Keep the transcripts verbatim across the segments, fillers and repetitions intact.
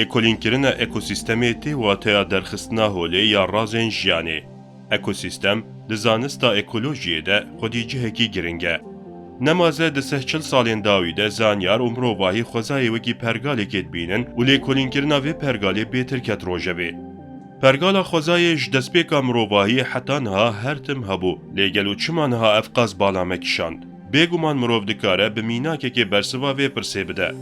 Lêkolînkirina ekosîstemê tê wateya derxistina holê ya razên jiyanê. Ekosîstem di zanista ekolojiyê de xwedî cihekî giring e. Nemaze di sed çil salên dawî de zanyar û mirovahî xwezayê wekî pergalekê dibînin û lêkolînkirina vê pergalê bêtir ket rojevê. Pergala xwezayê ji destpêka mirovahiyê heta niha her tim hebû, lê gelo çima niha ev qas bala me kişand? Bêguman mirov dikare bi mînakekê bersiva vê pirsê bide.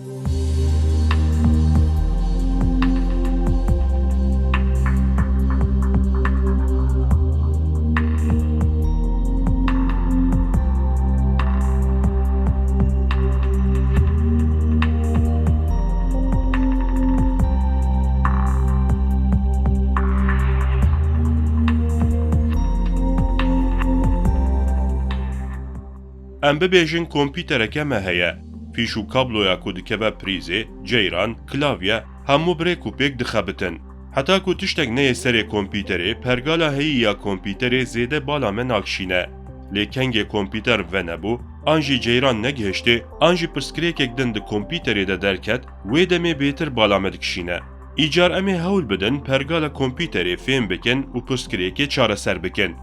Em bibêjin kompîtereke me heye. Fîş û kabloya ku dikeve prîzê, ceyran, klavye, hemû bi rêk û pêk dixebitin. Heta ku tiştek neyê serê kompîterê, pergala heyî ya kompîterê zêde bala me nakişîne. Lê kengê kompîter venebû, an jî ceyran negihiştê, an jî pirsgirêkek din di kompîterê de derket, wê demê bêtir bala me dikişîne. Îcar em ê hewl bidin pergala kompîterê fêm bikin û pirsgirêkê çareser bikin.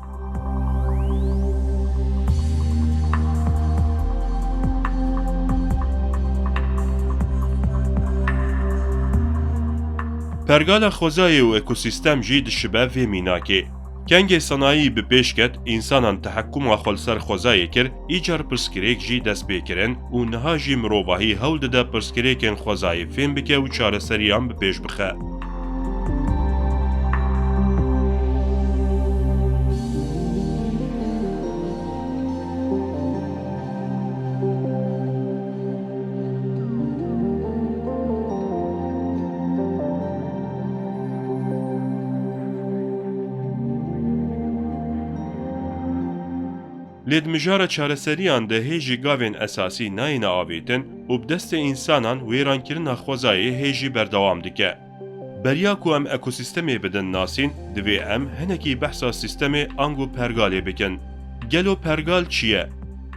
Pergala xwezayê û ekosîstem jî dişibe vê mînakê. Kengê sanayî bi pêş ket, însanan tehekkuma xwe li ser xwezayê kir, îcar pirsgirêk jî dest pê kirin û niha jî mirovahî hewl dide pirsgirêkên xwezayê fêm bike û çareseriyan bi pêş bixe. Lê di mijara çareseriyan de hê jî gavên esasî nayêne avêtin û bi destê însanan wêrankirina xwezayê hê jî berdewam dike. Beriya ku em ekosîstemê bidin nasîn, divê em hinekî behsa sîstemê ango pergalê bikin. Gelo pergal çi ye?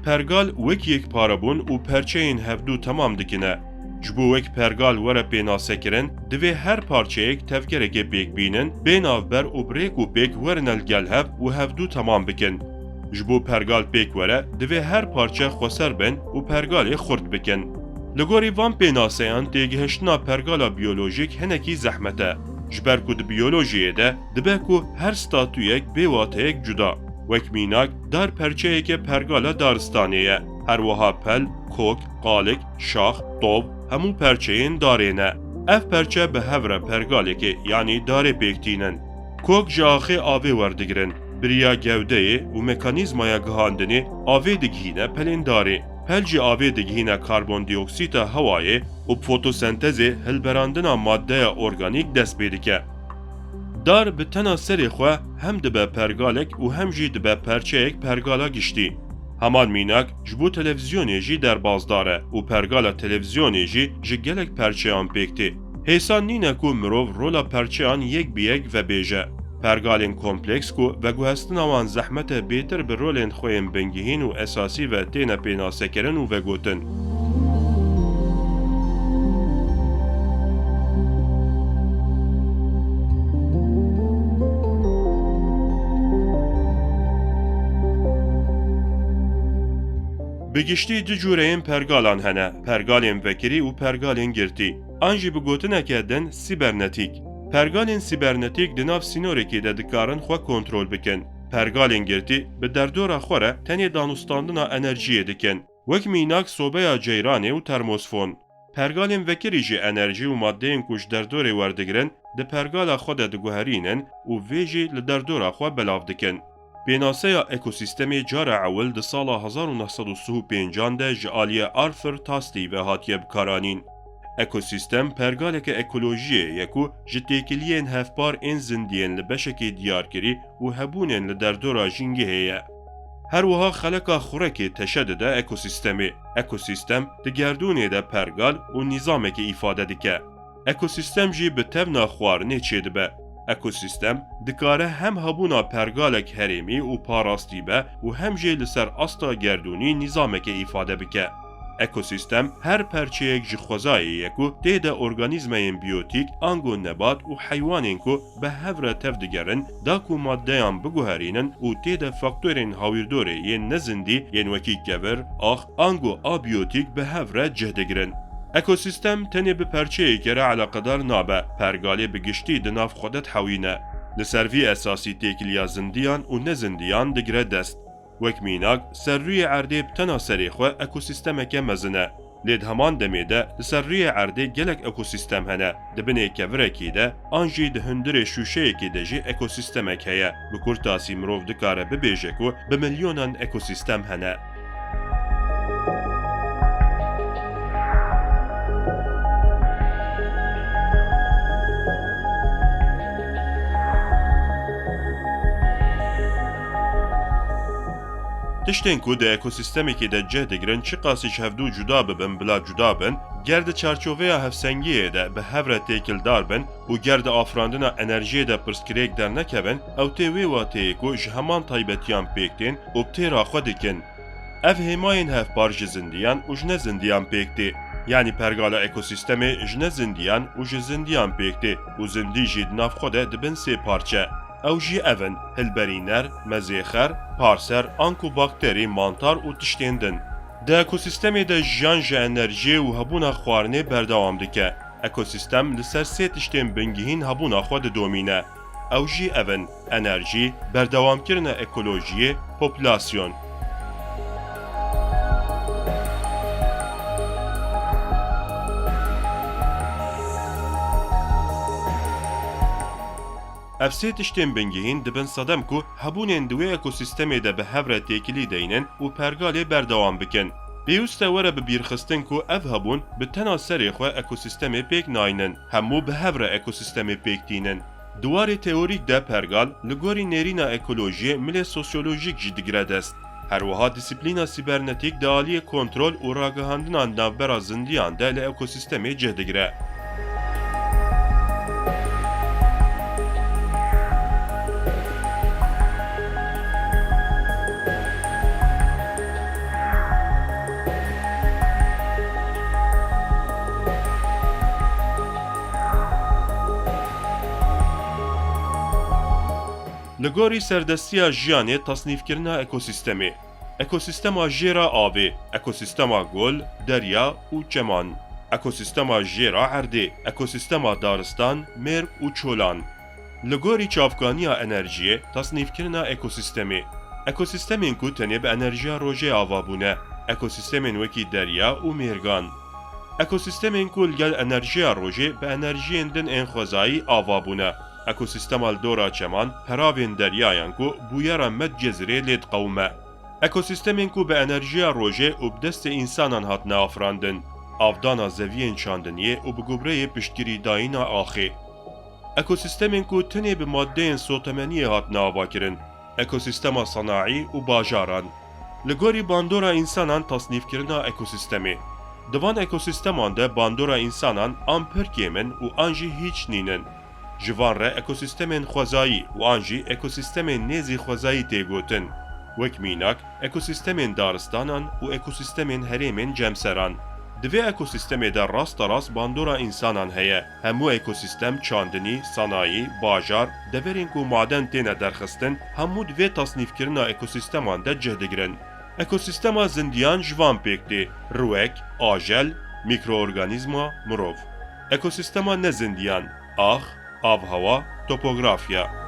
Pergal wek yekparebûn û perçeyên hevdû temam dikine. Ji bo wek pergal were pênasekirin, divê her parçeyek tevgerekê pêk bînin, bê navber û bi rêk û pêk werin el gel hev û hevdû temam bikin. Ji bo pergal pêk were, divê her parçe xweser bin û pergalê xurt bikin. Li gorî van pênaseyan têgihiştina pergala biyolojîk hinekî zehmet e. Ji ber ku di biyolojiyê de dibe ku her statuyek bê wateyek cuda. Wek mînak, dar perçeyeke pergala daristanê ye. Her wiha pel, kok, qalik, şax, tov, hemû perçeyên darê ne. Ev perçe bi hev re pergalekê, yanî darê pêk tînin. Kok ji axê avê werdigirin. Bi riya gewdeyê û mekanîzmaya gihandinê avê digihîne pelên darê. Pel jî avê digihîne karbondioksîta hewayê û bi fotosentezê hilberandina maddeya organîk dest pê dike. Dar bi tena serê xwe hem dibe pergalek û hem jî dibe perçeyek pergala giştî. Heman mînak ji bo televîzyonê jî derbasdar e û pergala televîzyonê jî ji gelek perçeyan pêk tê. Hêsan nîne ku mirov rola perçeyan yek bi yek vebêje. Pergalên kompleks ku veguhestina wan zehmet e bêtir bi rolên xwe yên bingehîn û esasî ve têne pênasekirin û vegotin. Bi giştî du cûreyên pergalan hene, pergalên vekirî û pergalên girtî. An jî bi gotineke din sîbernetîk. Pergalên sîbernetîk di nav sînorekê de dikarin xwe kontrol bikin. Pergalên girtî bi derdora xwe re tenê danûstandina enerjiyê dikin. Wek mînak sobeya ceyranê û termosfon. Pergalên vekirî jî enerjî û madeyên ku ji derdorê werdigirin, di pergala xwe de diguherînin û vê jî li derdora xwe belav dikin. Pênaseya ekosîstemê cara ewil di sala hezar û neh sed û sih û pêncan de ji aliyê Arthur Tasty ve hatiye bikaranîn. Ekosîstem pergaleke ekolojiyê ye ku ji têkiliyên hevpar ên zindiyên li beşekê diyarkirî û hebûnên li derdora jîngehê ye. Her wiha xeleka xurekê teşe dide ekosîstemê. Ekosîstem di gerdûnê de pergal û nîzamekê îfade dike. Ekosîstem jî bi tevna xwarinê çêdibe. Ekosîstem dikare hem hebûna pergalek herêmî û parastî be û hem jî li ser asta gerdûnî nîzamekê îfade bike. Ekosîstem her perçeyek ji xwezayê ye ku tê de organîzmayên biyotîk, ango nebat û heywanên ku bi hev re tev digerin, da ku maddeyan biguherînin û tê de faktorên hawîrdorê yên nezindî yên wekî kevir, ax, ango abiyotîk bi hev re cih digirin. Ekosîstem tenê bi perçeyekê re eleqedar nabe, pergalê bi giştî di nav xwe de dihewîne. Li ser vî esasî têkiliya zindiyan û nezindiyan digire dest. Wek mînak, ser rûyê erdê bi tena serê xwe ekosîstemeke mezin e. Lê di heman demê de li ser rûyê erdê gelek ekosîstem hene. Di binê kevirekî de an jî di hundirê şûşeyekê de jî ekosîstemek heye. Bi kurtasî mirov dikare bibêje ku bi milyonan ekosîstem hene. Tiştên ku di ekosîstemekê de cih digirin, çiqasî ji hevdû cuda bibin, bila cuda bin, ger di çarçoveya hevsengiyê de bi hev re têkildar bin û ger di afirandina enerjiyê de pirsgirêk dernekevin, ew tê wê wateyê ku ji heman taybetiyan pêk tên û bi têra xwe dikin. Ev hêmayên hevpar ji zindiyan û ji nezindiyan pêk tê. Yanî pergala ekosîstemê ji nezindiyan û ji zindiyan pêk tê û zindî jî di nav xwe de dibin sê parçe. Ew jî ev in: hilberîner, mezêxer, parser, anku bakterî, mantar û tiştên din. Di ekosîstemê de jiyan ji enerjiyê û hebûna xwarinê berdewam dike. Ekosîstem li ser sê tiştên bingihîn hebûna xwe didomîne. Ew jî ev in: enerjî, berdewamkirina ekolojiyê, populasyon. Ev sê tiştên bingehîn dibin sedem ku hebûnên di wê ekosîstemê de bi hev re têkilî deynin û pergalê berdewam bikin. Pêwîst e were bibîrxistin ku ev hebûn bi tena serê xwe ekosîstemê pêk naynin, hemû bi hev re ekosîstemê pêk tînin. Di warê teorîk de pergal, li gorî nêrîna ekolojiyê milê sosyolojîk jî digire dest. Her wiha dîsîplîna sîbernetîk di aliyê kontrol û ragihandina navbera zindiyan de li ekosîstemê cih digire. Li gorî serdestiya jiyanê, tasnîfkirina ekosîstemê. Ekosîstema jêra avê, ekosîstema gol, derya û çeman. Ekosîstema jêra erdê, ekosîstema daristan, mêrg û çolan. Li gorî çavkaniya enerjiyê, tasnîfkirina ekosîstemê. Ekosîstemên ku tenê bi enerjiya rojê ava bûne. Ekosîstemên wekî derya û mêrgan. Ekosîstemên ku li gel enerjiya rojê bi enerjiyên din ên xwezayî ava bûne. Ekosîstema li dora çeman, peravên deryayan ku bûyera me di cizirê lê diqewime. Ekosîstemên ku bi enerjiya rojê û bi destê însanan hatine afirandin. Avdana zeviyên çandiniyê û bi gubreyê piştgirîdayîna axê. Ekosîstemên ku tenê bi maddeyên sotemeniyê hatine avakirin. Ekosîstema sanayî û bajaran. Li gorî bandora însanan tasnîfkirina ekosîstemê. Di van ekosîsteman de bandora însanan an pir kêm in û an jî hîç nînin. Ji van re ekosîstemên xwezayî û an jî ekosîstemên nêzî xwezayî tê gotin. Wek mînak, ekosîstemên daristanan û ekosîstemên herêmên cemseran. Di vê ekosîstemê de rasterast bandora însanan heye. Hemû ekosîstem, çandinî, sanayî, bajar, deverên ku maden têne derxistin, hemû di vê tasnîfkirina ekosîsteman de cih digirin. Ekosîstema zindiyan ji van pêk tê: riwek, ajel, mîkroorganîzma, mirov. Ekosîstema nezindiyan: ax, avhewa, topografya.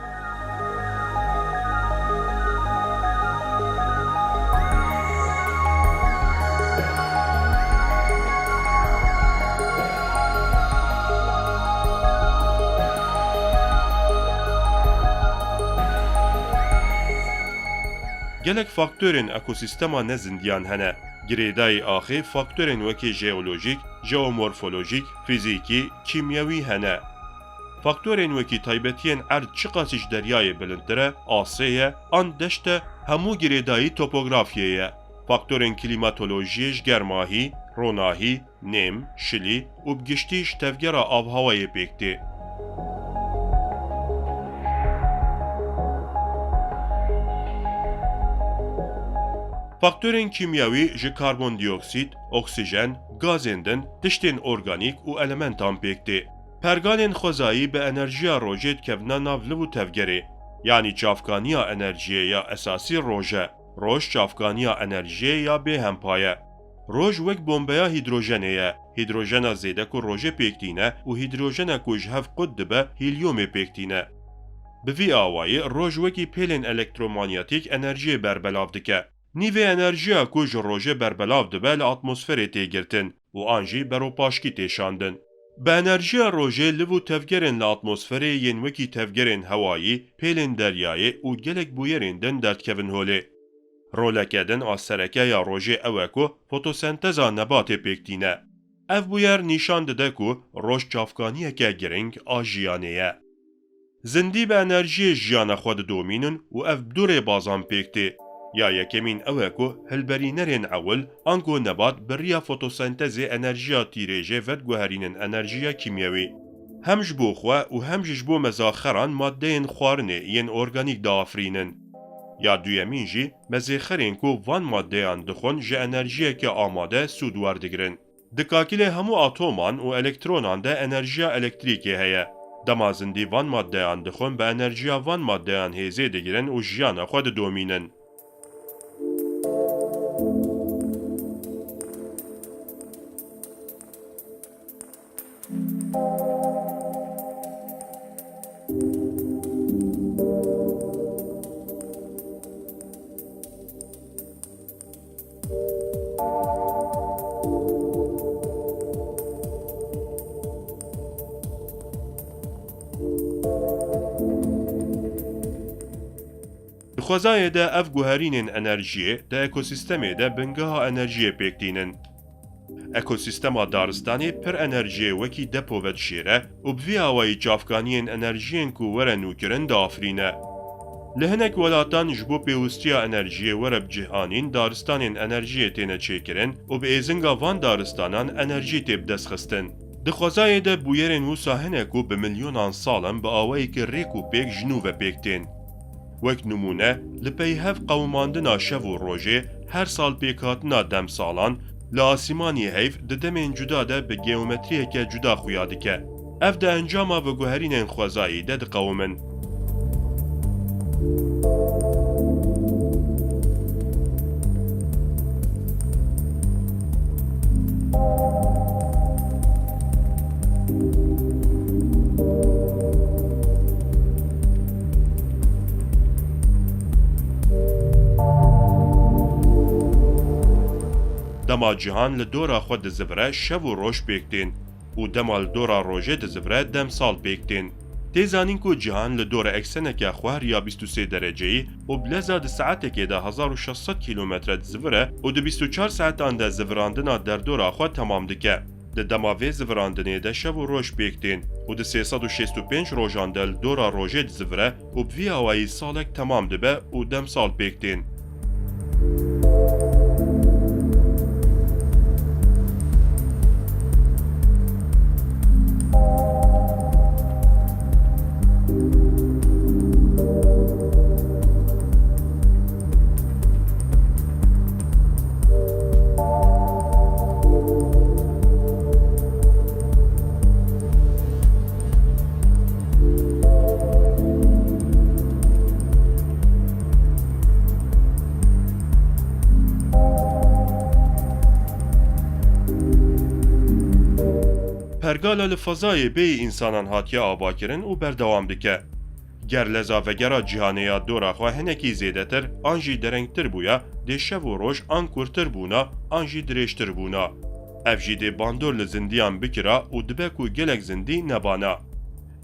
Gelek faktorên ekosîstema nezindiyan hene. Girêdayî axê faktorên wekî jeolojîk, jeomorfolojîk, fîzîkî, kîmyewî hene. Faktorên wekî taybetiyên erd çiqasî ji deryayê bilindtir e, asê ye, an deşt e, hemû girêdayî topografyê ye. Faktorên klîmatolojiyê ji germahî, ronahî, nêm, şilî û bi giştî ji tevgera avhewayê pêk tê. Faktorên kîmyewî ji karbondioksîd, oksîjen, gazên din, tiştên organîk û elementan pêk tê. Pergalên xwezayî bi enerjiya rojê dikevine nav liv û tevgerê. Yanî çavkaniya enerjiyê ya esasî roj e. Roj çavkaniya enerjiyê ya bêhempa ye. Roj wek bombeya hîdrojenê ye. Hîdrojena zêde ku rojê pêk tîne û hîdrojena ku ji hev qut dibe, hîlyomê pêk tîne. Bi vî awayî roj wekî pêlên elektromanyetîk enerjiyê berbelav dike. Nîvê enerjiya ku ji rojê berbelav dibe li atmosferê tê girtin û an jî beropaşkî tê şandin. Bi enerjiya rojê liv û tevgerên li atmosferê yên wekî tevgerên hewayî, pêlên deryayê û gelek bûyerên din derdikevin holê. Roleke din a sereke ya rojê ew e ku fotosenteza nebatê pêk tîne. Ev bûyer nîşan dide ku roj çavkaniyeke giring a jiyanê ye. Zindî bi enerjiyê jiyana xwe didomînin û ev bi du rêbazan pêk tê. Ya yekemîn ew e ku hilberînerên ewil, ango nebat bi riya fotosentezê enerjiya tîrêjê vediguherînin enerjiya kîmyewî. Hem ji bo xwe û hem jî ji bo mezaxeran maddeyên xwarinê yên organîk diafirînin. Ya duyemîn jî mezêxerên ku van maddeyan dixwin ji enerjiyeke amade sûd werdigirin. Di kakilê hemû atoman û elektronan de enerjiya elektrîkê heye. Dema zindî van maddeyan dixwin, bi enerjiya van maddeyan hêzê digirin û jiyana xwe didomînin. Di xwezayê de ev guherînên enerjiyê di ekosîstemê de bingeha enerjiyê pêk tînin. Ekosîstema daristanê pir enerjiyê wekî depo vedişêre û bi vî awayî çavkaniyên enerjiyên ku were nûkirin diafirîne. Li hinek welatan ji bo pêwistiya enerjiyê were bi cih anîn daristanên enerjiyê têne çêkirin û bi êzinga van daristanan enerjî tê bidestxistin. Di xwezayê de bûyerên wisa hene ku bi milyonan sal in bi awayekî rêk û pêk ji nû ve pêk tên. Wek nimûne, li pey hev qewimandina şev û rojê, her sal pêkhatina demsalan, li asîmanî heyv di demên cuda de bi geometriyeke cuda xuya dike. Ev di encama veguherînên xwezayî de diqewimin. Dema cihan li dora xwe dizivire, şev û roj pêk tên û dema li dora rojê dizivire, demsal pêk tên. Tê zanîn ku cihan li dora ekseneke xwe riya bîst û sê dereceyî û bi leza di saetekê de hezar û şeş sed kîlometre dizivire û di bîst û çar saetan de zivirandina derdora xwe temam dike. Di dema vê zivirandinê de şev û roj pêk tên û di sê sed û şêst û pênc rojan de li dora rojê dizivire û bi vî awayî salek temam dibe û demsal pêk tên. Pergala li fezayê bêyî însanan hatiye avakirin û berdewam dike. Ger leza vegera cîhanê ya dora xwe hinekî zêdetir an jî derengtir bûya, dê şev û roj an kurtir bûna, an jî dirêjtir bûna. Ev jî dê bandor li zindiyan bikira û dibe ku gelek zindî nebana.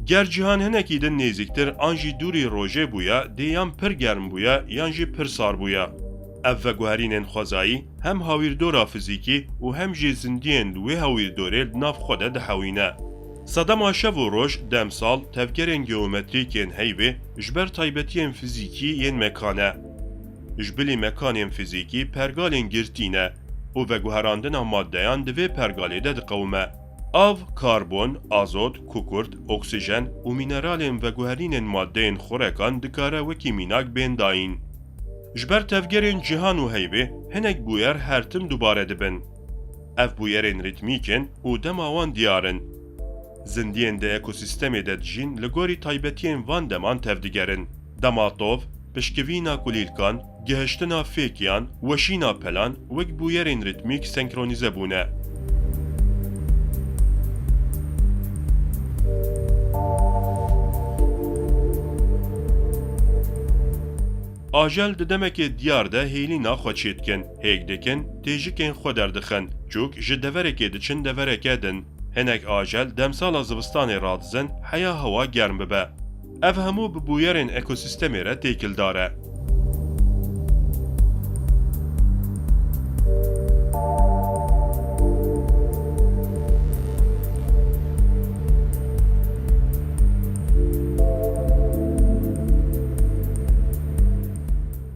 Ger cîhan hinekî din nêzîktir an jî dûrî rojê bûya, dê yan pir germ bûya, yan jî pir sar bûya. Ev veguherînên xwezayî hem hawîrdora fizîkî û hem jî zindiyên li wê hawîrdorê li nav xwe de dihewîne. Sedema şev û roj, demsal, tevgerên geometrîk yên heyvê ji ber taybetiyên fizîkî yên mekan e. Ji bilî mekanên fizîkî pergalên girtî ne û veguherandina maddeyan di vê pergalê de diqewime. Av, karbon, azot, kukurt, oksîjen û mîneralên veguherînên maddeyên xurekan dikare wekî mînak bên dayîn. Ji ber tevgerên cîhan û heyvê hinek bûyer her tim dubare dibin. Ev bûyerên rîtmîk in û dema wan diyar in. Zindiyên di ekosîstemê de dijîn li gorî taybetiyên van deman tevdigerin. Dema tov, pişkivîna kulîlkan, gihiştina fêkiyan, weşîna pelan wek bûyerên rîtmîk senkronize bûne. Ajel di demekê diyar de hêlîna xwe çêdikin, hêk dikin, têjikên xwe derdixin, çûk ji deverekê diçin devereke din. Hinek ajel demsala zivistanê radizin, heya hewa germ bibe. Ev hemû bi bûyerên ekosîstemê re têkildar e.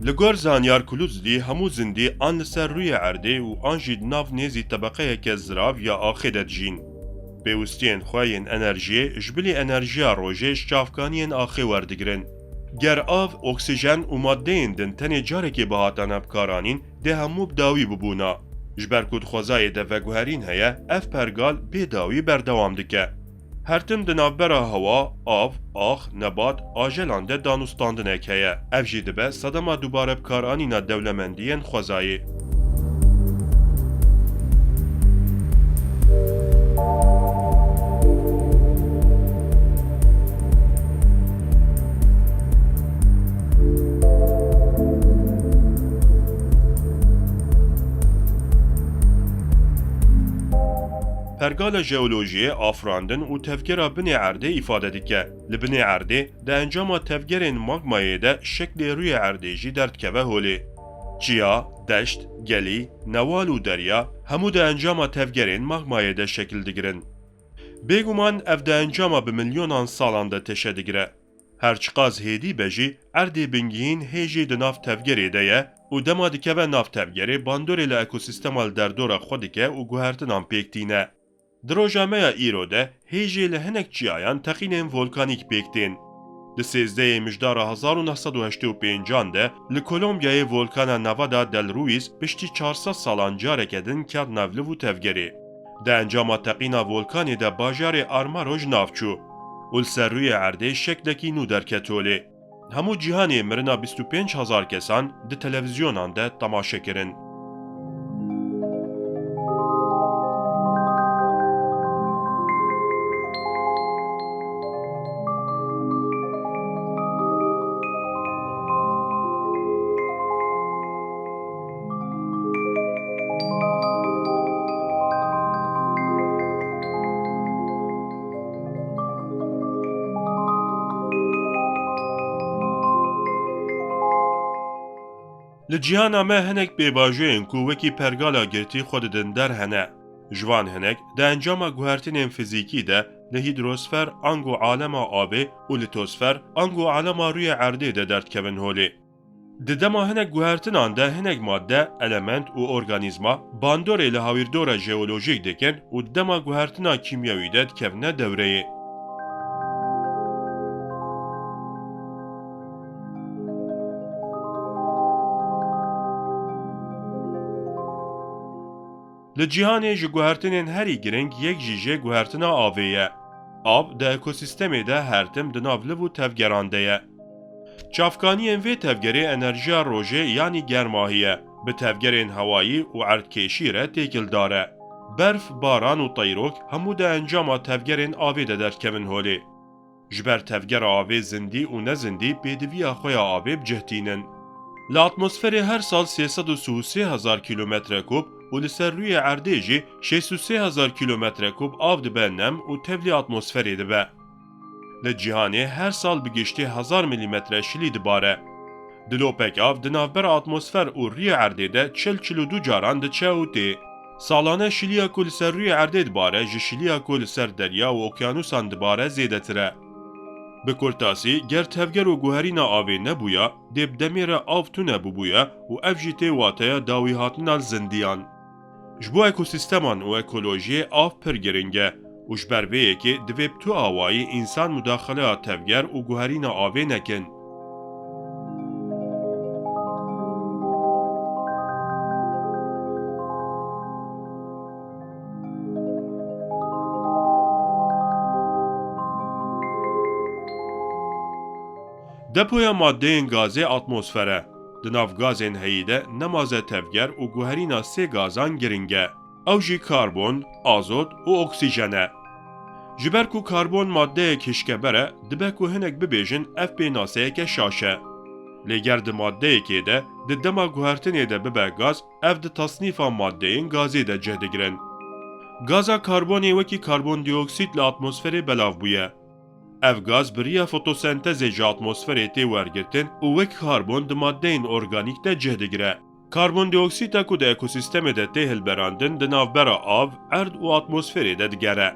Li gor Zanyar Kuluzlî, hemû zindî an li ser rûyê erdê û an jî di nav nêzî tebeqeyeke zirav ya axê de dijîn. Pêwistiyên xwe yên enerjiyê ji bilî enerjiya rojê ji çavkaniyên axê werdigirin. Ger av, oksîjen û maddeyên din tenê carekê bihatane bikaranîn, dê hemû bi dawî bibûna. Ji ber ku di xwezayê de veguherîn heye, ev pergal bê dawî berdewam dike. Her tim di navbera hewa, av, ax, nebat, ajelan de danûstandinek heye. Ev jî dibe sedema dubare bikaranîna dewlemendiyên xwezayê. Pergala jeolojiyê, afirandin û tevgera binê erdê îfade dike. Li binê erdê, di encama tevgerên magmayê de şeklê rûyê erdê jî derdikeve holê. Çiya, deşt, gelî, newal û derya, hemû di encama tevgerên magmayê de şekil digirin. Bêguman ev di encama bi milyonan salan de teşe digire. Her çiqas hêdî be jî, erdê bingehîn hê jî di nav tevgerê de ye û dema dikeve nav tevgerê, bandorê li ekosîstema li derdora xwe dike û guhertinan pêk tîne. Di roja me ya îro de hê jî li hinek çiyayan teqînên volkanîk pêk tên. Di sêzdehê mijdara hezar û neh sed û heştê û pêncan de li Kolombiyayê volkana Nevada del Ruiz piştî çar sed salan careke din ket nav liv û tevgerê. Di encama teqîna volkanê de bajarê Armaroj nav çû û li ser rûyê erdê şeklekî nû derket holê. Hemû cîhanê mirina bîst û pênc hezar kesan di televîzyonan de temaşe kirin. Li cîhana me hinek pêvajoyên ku wekî pergala girtî xwe didin der hene. Ji van hinek di encama guhertinên fizîkî de li hîdrosfer ango alema avê û litosfer ango alema rûyê erdê de derdikevin holê. Di dema hinek guhertinan de hinek madde, element û organîzma bandorê li hawîrdora jeolojîk dikin û di dema guhertina kîmyewî de dikevine dewreyê. Li cîhanê ji guhertinên herî giring yek jî jê guhertina avê ye. Av di ekosîstemê de her tim di nav liv û tevgeran de ye. Çavkaniyên vê tevgerê enerjiya rojê yanî germahî ye, bi tevgerên hewayî û erdkêşî re têkildar e. Berf, baran û teyrok hemû di encama tevgerên avê de derdikevin holê. Ji ber tevgera avê zindî û nezindî pêdiviya xwe ya avê bi cih tînin. Li atmosferê her sal sê sed û sî û sê hezar kîlometre kûb û li ser rûyê erdê jî şêst û sê hezar kîlometre kûb av dibe nem û tevlî atmosferê dibe. Li cîhanê her sal bi giştî hezar milîmetre şilî dibare. Dilopek av di navbera atmosfer û rûyê erdê de çil çil û du caran diçe û tê. Salane şiliya ku li ser rûyê erdê dibare ji şiliya ku li ser derya û okyanûsan dibare zêdetir e. Bi kurtasî, ger tevger û guherîna avê nebûya, dê bi demê re av tune bûbûya û ev jî tê wateya dawîhatina li zindiyan. Ji bo ekosîsteman û ekolojiyê av pir giring e û ji ber vê yekê divê bi tu awayî însan mudaxaleya tevger û guherîna avê nekin. Depoya madeyên gazê atmosfer e. Di nav gazên heyî de nemaze tevger û guherîna sê gazan giring e. Ew jî karbon, azot û oksîjen e. Ji ber ku karbon madeyek hişkeber e, dibe ku hinek bibêjin ev pênaseyeke şaş e. Lê ger di madeyekê de di dema guhertinê de bibe gaz, ev di tasnîfa madeyên gazê de cih digirin. Gaza karbonê wekî karbondioksîd li atmosferê belav bûye. Ev gaz bi riya fotosentezê ji atmosferê tê wergirtin û wek karbon di madeyên organîk de cih digire. Karbondioksîta ku di ekosîstemê de tê hilberandin di navbera av, erd û atmosferê de digere.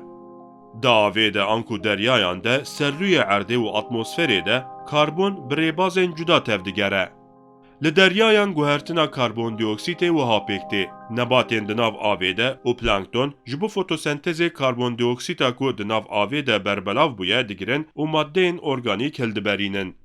Di avê de anku deryayan de, ser rûyê erdê û atmosferê de karbon bi rêbazên cuda tevdigere. Li deryayan guhertina karbondioksîtê wiha pêk tê: nebatên di nav avê de û plankton ji bo fotosentezê karbondioksîta ku di nav avê de berbelav bûye digirin û madeyên organîk hildiberînin.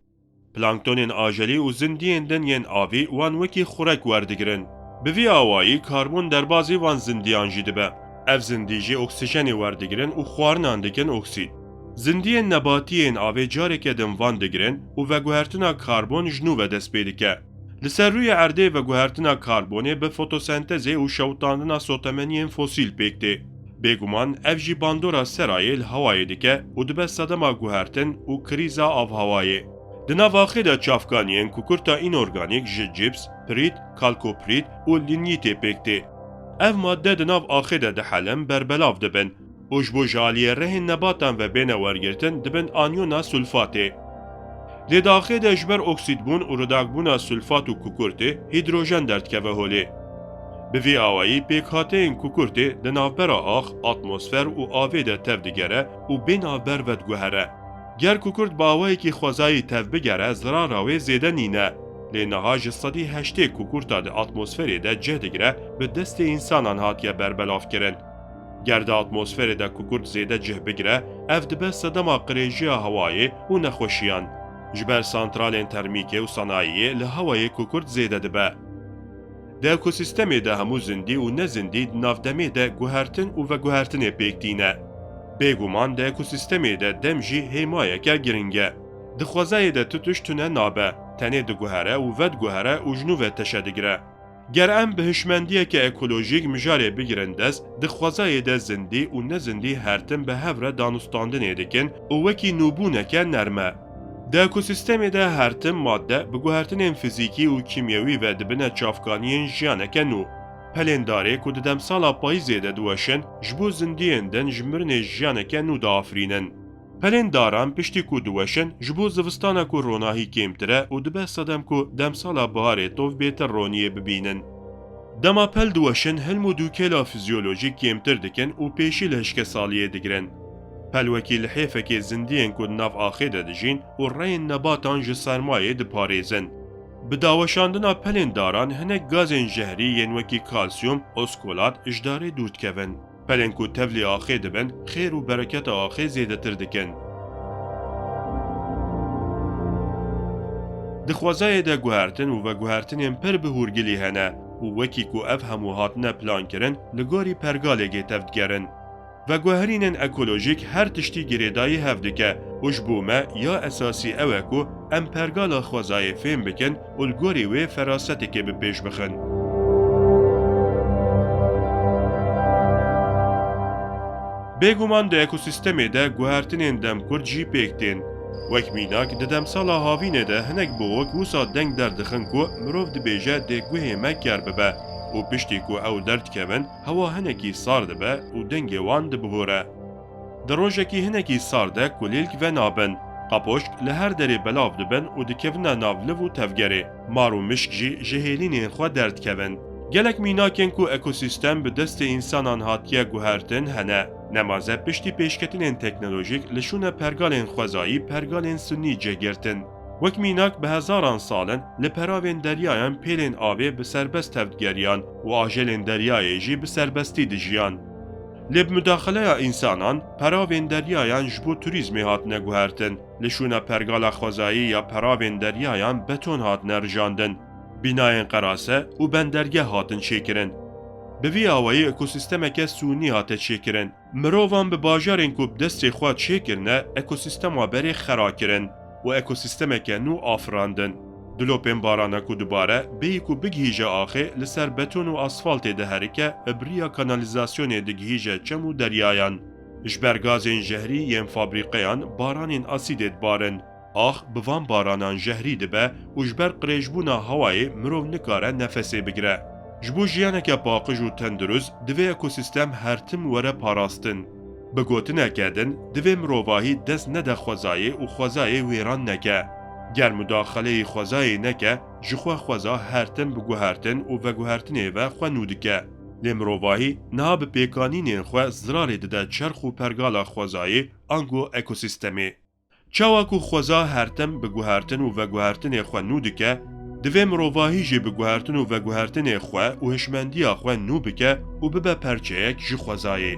Planktonên ajelî û zindiyên din yên avî wan wekî xurek werdigirin. Bi vî awayî karbon derbazî van zindiyan jî dibe. Ev zindî jî oksîjenê werdigirin û xwarinan dikin oksîd. Zindiyên nebatî yên avê careke din van digirin û veguhertina karbon ji nû ve dest pê dike. Li ser rûyê erdê veguhertina karbonê bi fotosentezê û şewitandina sotemeniyên fosîl pêk tê. Bêguman ev jî bandora serayê li hewayê dike û dibe sedema guhertin û krîza avhewayê. Di nav axê de çavkaniyên kukurta înorganîk ji cîps, pirît, kalkoprît û lînyîtê pêk tê. Ev madde di nav axê de dihelin, berbelav dibin û ji bo ji aliyê rehên nebatan ve bêne wergirtin, dibin anyona sulfatê. Lê di axê de ji ber oksîdbûn û ridakbûna sulfat û kukurtê, hîdrojen derdikeve holê. Bi vî awayî pêkhateyên kukurtê di navbera ax, atmosfer û avê de tevdigere û bê navber vediguhere. Ger kukurt bi awayekî xwezayî tevbigere, zirara wê zêde nîne. Lê niha ji sedî heştê kukurta di atmosferê de cih digire, bi destê însanan hatiye berbelavkirin. Ger di atmosferê de kukurt zêde cih bigire, ev dibe sedema qirêjiya hewayê û nexweşiyan. Ji ber santralên termîkê û sanayiyê li hewayê kukurt zêde dibe. Di ekosîstemê de hemû zindî û nezindî di nav demê de guhertin û veguhertinê pêk tîne. Bêguman di ekosîstemê de dem jî hêmayeke giring e. Di xwezayê de tu tişt tune nabe, tenê diguhere û vediguhere û ji nû ve teşe digire. Ger em bi hişmendiyeke ekolojîk mijarê bigirin dest, di xwezayê de zindî û nezindî her tim bi hev re danûstandinê dikin û wekî nûbûneke nerm e. Di ekosîstemê de her tim madde bi guhertinên fizîkî û kîmyewî ve dibine çavkaniyên jiyaneke nû. Pelên darê ku di demsala payîzê de diweşin, ji bo zindiyên din ji mirinê jiyaneke nû diafirînin. Pelên daran piştî ku diweşin, ji bo zivistana ku ronahî kêmtir e û dibe sedem ku demsala biharê tov bêtir roniyê bibînin. Dema pel diweşin, hilm û dûkêla fizyolojîk kêmtir dikin û pêşî li hişkesaliyê digirin. Pel wekî lihêfekê zindiyên ku di nav axê de dijîn û reyên nebatan ji sermayê diparêzin. Bi daweşandina pelên daran hinek gazên jehrî yên wekî kalsiyum, oskolat ji darê dûr dikevin. Pelên ku tevlî axê dibin, xêr û bereketa axê zêdetir dikin. Di xwezayê de guhertin û veguhertinên pir bi hûrgilî hene û wekî ku ev hemû hatine plankirin, li gorî pergalekê tevdigerin. Veguherînên ekolojîk her tiştî girêdayî hev dike û ji bo me ya esasî ew e ku em pergala xwezayê fêm bikin û li gorî wê ferasetekê bi pêş bixin. Bêguman di ekosîstemê de guhertinên demkurt jî pêk tên. Wek mînak, di demsala havînê de hinek bivok wisa deng derdixin ku mirov dibêje dê guhê me ker bibe û piştî ku ew derdikevin, hewa hinekî sar dibe û dengê wan dibihore. Di rojekî hinekî sar de kulîlk venabin. Qapoşk li her derê belav dibin û dikevine nav liv û tevgerê. Mar û mişk jî ji hêlînên xwe derdikevin. Gelek mînakên ku ekosîstem bi destê însanan hatiye guhertin hene. Nemaze piştî pêşketinên teknolojîk li şûne pergalên xwezayî pergalên sunî cih girtin. Wek mînak, bi hezaran sal in li peravên deryayan pêlên avê bi serbest tevdigeriyan û ajelên deryayê jî bi serbestî dijiyan. Lê bi mudaxileya însanan, peravên deryayan ji bo turîzmê hatine guhertin. Li şûna pergala xwezayî ya peravên deryayan beton hatine rijandin. Bînayên qerase û bendergeh hatin çêkirin. Bi vî awayî ekosîstemeke sûnî hate çêkirin. Mirovan bi bajarên ku bi destê xwe çêkirine, ekosîstema berê xera kirin. û ekosîstemeke nû afirandin. Dilopên barana ku dubare, bêyî ku bigihîje axê, li ser beton û asfaltê diherike, bi riya kanalîzasyonê digihîje çem û deryayan. Ji ber gazên jehrî yên fabrîqeyan baranên asîdê dibarin. Ax bi van baranan jehrî dibe û ji ber qirêjbûna hewayê mirov nikare nefesê bigire. Ji bo jiyaneke paqij û tendurist divê ekosîstem her tim were parastin. Bi gotineke din, divê mirovahî dest nede xwezayê û xwezayê wêran neke. Ger mudaxeleyî xwezayê neke, ji xwe xweza her tim bi guhertin û veguhertinê ve xwe nû dike. Lê mirovahî niha bi pêkanînên xwe zirarê dide çerx û pergala xwezayê ango ekosîstemê. Çawa ku xweza her tim bi guhertin û veguhertinê xwe nû dike, divê mirovahî jî bi guhertin û veguhertinê xwe û hişmendiya xwe nû bike û bibe perçeyek ji xwezayê.